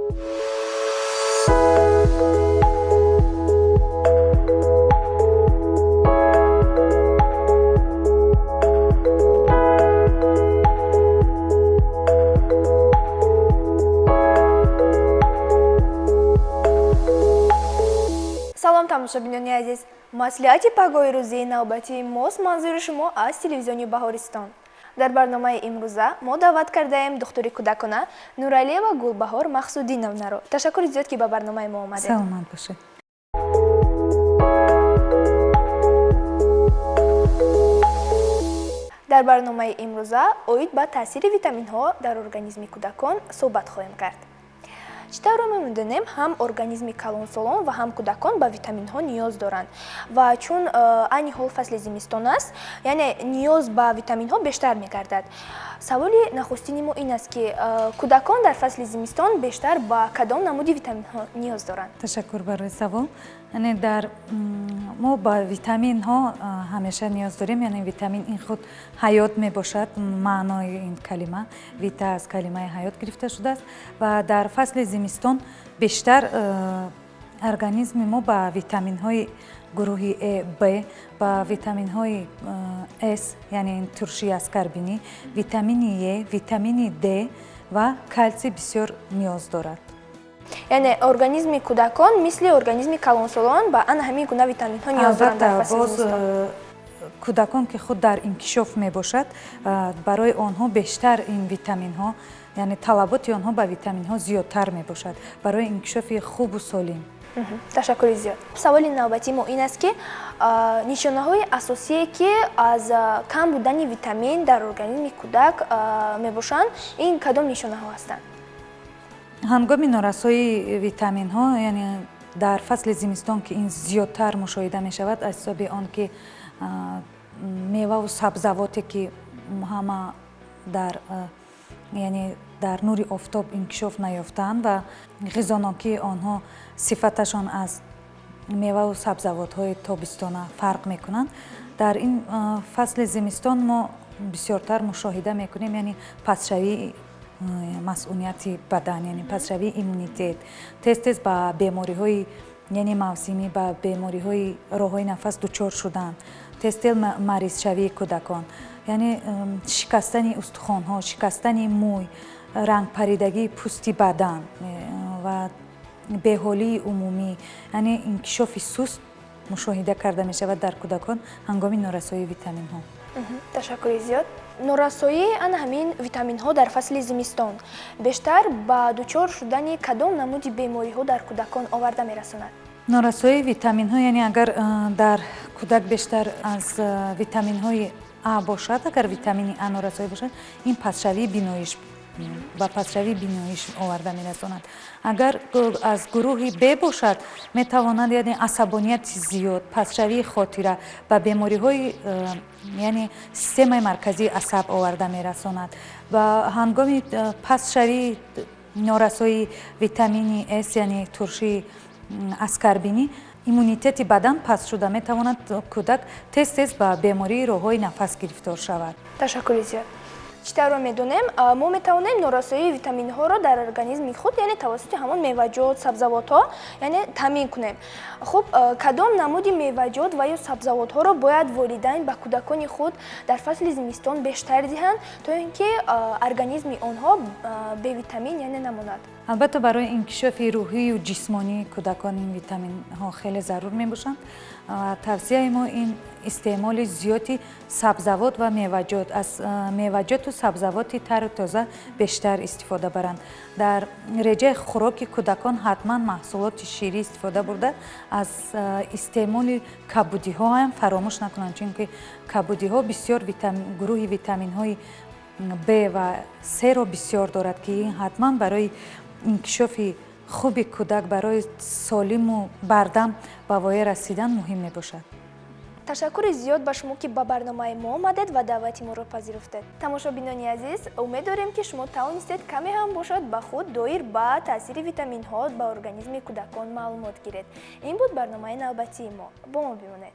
Салом, тамошобинони азиз! Маслиҳати пагоҳи рӯзии навбатии мост манзури шумо аз телевизиони Баҳористон. Дар барномаи имрӯза мо даъват кардаем духтури кӯдакона Нуралиева Гулбаҳор Мақсудиновнаро. Ташаккури зиёд, ки ба барномаи мо омадед. Саломат бошед. Дар барномаи имрӯза оид ба таъсири витаминҳо дар организми кӯдакон суҳбат хоҳем кард. Чӣ тавр мо медонем, ҳам организми калонсолон ва ҳам кӯдакон ба витаминҳо ниёз доранд ва чун айни ҳол фасли зимистон аст, яъне ниёз ба витаминҳо бештар мегардад. Саволи нахустини мо ин аст, ки кӯдакон дар фасли зимистон бештар ба кадом намуди витаминҳо ниёз доранд? Ташаккур барои савол. Яъне дар мо ба витаминҳо ҳамеша ниёз дорем. Яъне витамин ин худ ҳаёт мебошад. Маънои ин калима вита аз калимаи ҳаёт гирифта шудааст ва дар фасли зимистон бештар организми мо ба витаминҳои гурӯҳи Е, Б, ба витаминҳои С, яъне туршии аскорбинӣ, витамини Е, витамини Д ва калсий бисёр ниёз дорад. Яъне организми кӯдакон мисли организми калонсолон ба ана ҳамин гуна витаминҳо ниёз доранд дар фасли боз зимистон. Кӯдакон, ки худ дар инкишоф мебошад, барои онҳо бештар ин витаминҳо, яъне талаботи онҳо ба витаминҳо зиёдтар мебошад барои инкишофи хубу солим. Ташаккури зиёд. Саволи навбатии мо ин аст, ки нишонаҳои асосие, ки аз кам будани витамин дар организми кӯдак мебошанд, ин кадом нишонаҳо ҳастанд? Ҳангоми норасоии витаминҳо, яъне дар фасли зимистон, ки ин зиёдтар мушоҳида мешавад, аз ҳисоби он ки меваву сабзавоте, ки ҳама дар яъне дар нури офтоб инкишоф наёфтаанд ва ғизонокии онҳо, сифаташон аз меваву сабзавотҳои тобистона фарқ мекунанд, дар ин фасли зимистон мо бисёртар мушоҳида мекунем, яъне пастшавии масунияти бадан, яъне пастшавии иммунитет, тез тез ба бемориҳои, яъне мавсимӣ, ба бемориҳои роҳҳои нафас дучор шудан, тез тез маризшавии кӯдакон, яъне шикастани устухонҳо, шикастани мӯй, рангпаридагии пӯсти бадан ва беҳолии умумӣ, яъне инкишофи суст мушоҳида карда мешавад дар кӯдакон ҳангоми норасоии витаминҳо. Ташаккури зиёд. Норасоии ана ҳамин витаминҳо дар фасли зимистон бештар ба дучор шудани кадом намуди бемориҳо дар кӯдакон оварда мерасонад? Норасоии витаминҳо, яъне агар дар кӯдак бештар аз витаминҳои А бошад, агар витамини А норасоӣ бошад, ин пастшавии биноиш, ба пастшавии биноиш оварда мерасонад. Агар аз гурӯҳи Б бошад, метавонад, яъне асабонияти зиёд, пастшавии хотира, ба бемориҳои яъне системаи марказии асаб оварда мерасонад. Ва ҳангоми пастшавии норасоии витамини С, яъне туршии аскорбинӣ, иммунитети бадан паст шуда метавонад, кӯдак тез тез ба бемории роҳҳои нафас гирифтор шавад. Ташаккури зиёд. Чӣ тавр медонем, мо метавонем норасоии витаминҳоро дар организми худ, яъне тавассути ҳамон меваҷот, сабзавотҳо, яъне таъмин кунем. Хуб, кадом намуди меваҷот ва ё сабзавотҳоро бояд волидайн ба кӯдакони худ дар фасли зимистон бештар диҳанд, то ин ки организми онҳо бевитамин, яъне намонад? Албатта, барои инкишофи рӯҳию ҷисмонии кӯдакон ин витаминҳо хеле зарур мебошанд. Тавсияи мо ин истеъмоли зиёди сабзавот ва меваҷот, аз меваҷоту сабзавоти тару тоза бештар истифода баранд. Дар реҷаи хӯроки кӯдакон ҳатман маҳсулоти ширӣ истифода бурда, аз истеъмоли кабудиҳо ҳам фаромӯш накунанд, чунки кабудиҳо бисёр гурӯҳи витаминҳои Б ва Сро бисёр дорад, ки ин ҳатман барои инкишофи хуби кӯдак, барои солиму бардам ба воя расидан муҳим мебошад. Ташаккури зиёд ба шумо, ки ба барномаи мо омадед ва даъвати моро пазируфтед. Тамошобинони азиз, умед дорем, ки шумо тавонистед каме ҳам бошад ба худ доир ба таъсири витаминҳо ба организми кӯдакон маълумот гиред. Ин буд барномаи навбатии мо. Бо мо бимонед.